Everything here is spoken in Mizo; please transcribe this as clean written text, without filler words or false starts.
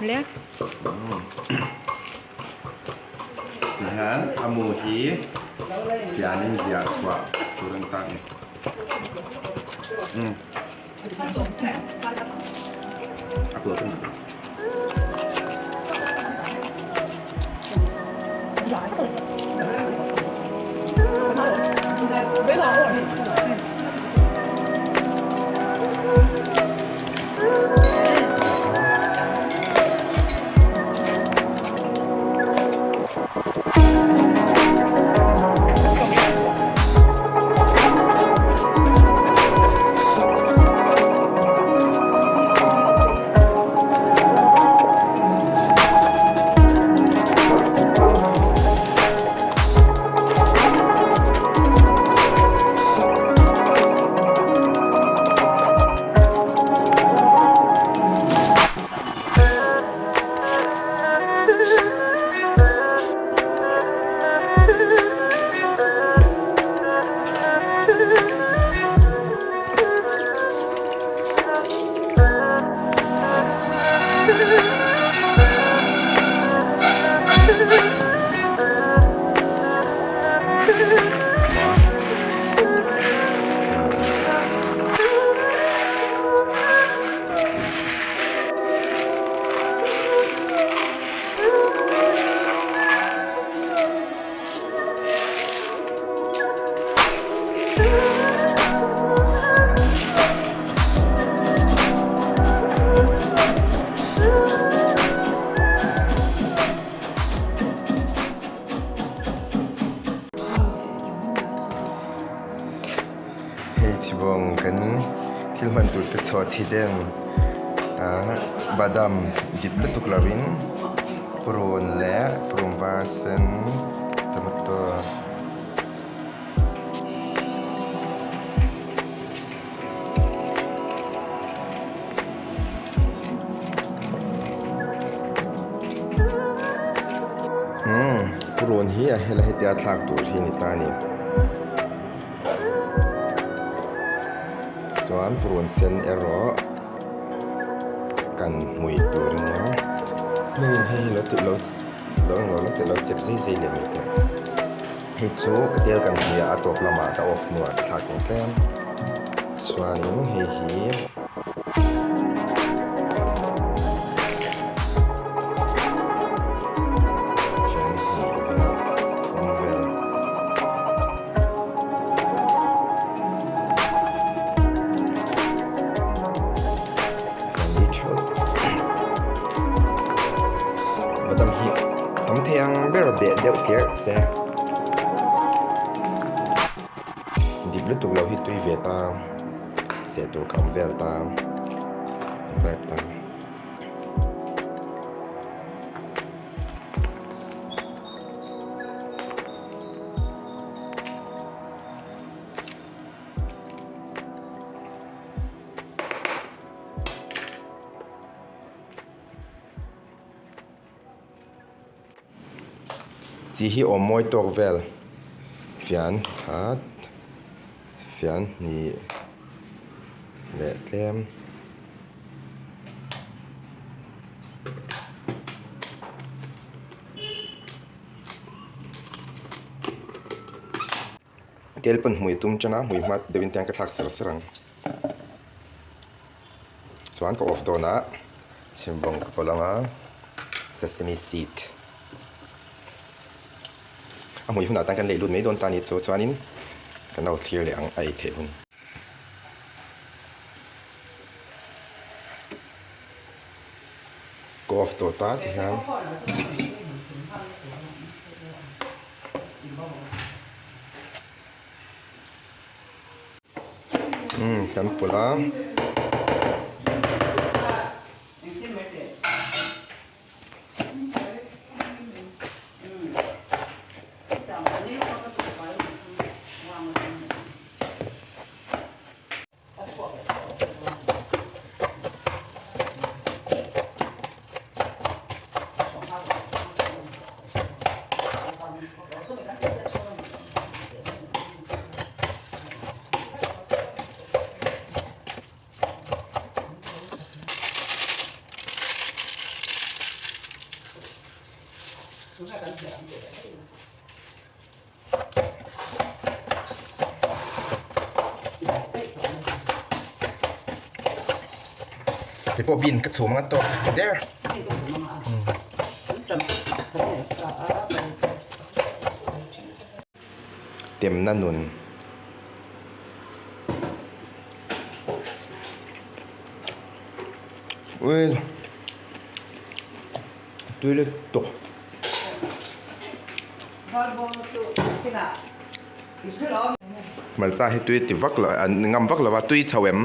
Le. Tihian a mu hi fianin ziah chhuah tur an ta ni. Umm. A pawh chu Hei chhibawng kan thil hman tur te chhuah chhi ten ah badam dip lutuk lo in purun leh purun var sen tomato umm purun hi a hela hetia thlak tur hi a ni ta a ni. Chuan purun sen erawh kan hmui tur a nia hmeiin hei hi lo ti lo lo englo lo ti lo chep zai zai leh mai teh hei chu ka tel kan hmuiah a tawp lamah ka off hnuah ka thlak ang tlem chuanin hei hi. Badam hi tam thei ang ber beh deuh tler se dip lutuk lo hi tui ve ta seh tur ka awm vel ta vibe ta. Chi hi awm mawi tawk vel fian khat fian hnih leh tlem. Tel pawn hmui tum tan a hmui hma deuhin te hian ka thlak ser ser ang chuan ka off dawn a chhimbawng ka pawlh ang a sesame seed a hmui hunah tan kan lei lut mai dawn ta a ni chu chuanin kan lo thlir leh ang a ei theih hun. Ka off tawh ta ti hian. Umm kan pawlh a. Kei pawh bean ka chhum anga tawk der. Temna nun. Ui tui lutuk. Hmarcha hi tui ti vak lo an ngam vak lo a tui chho em?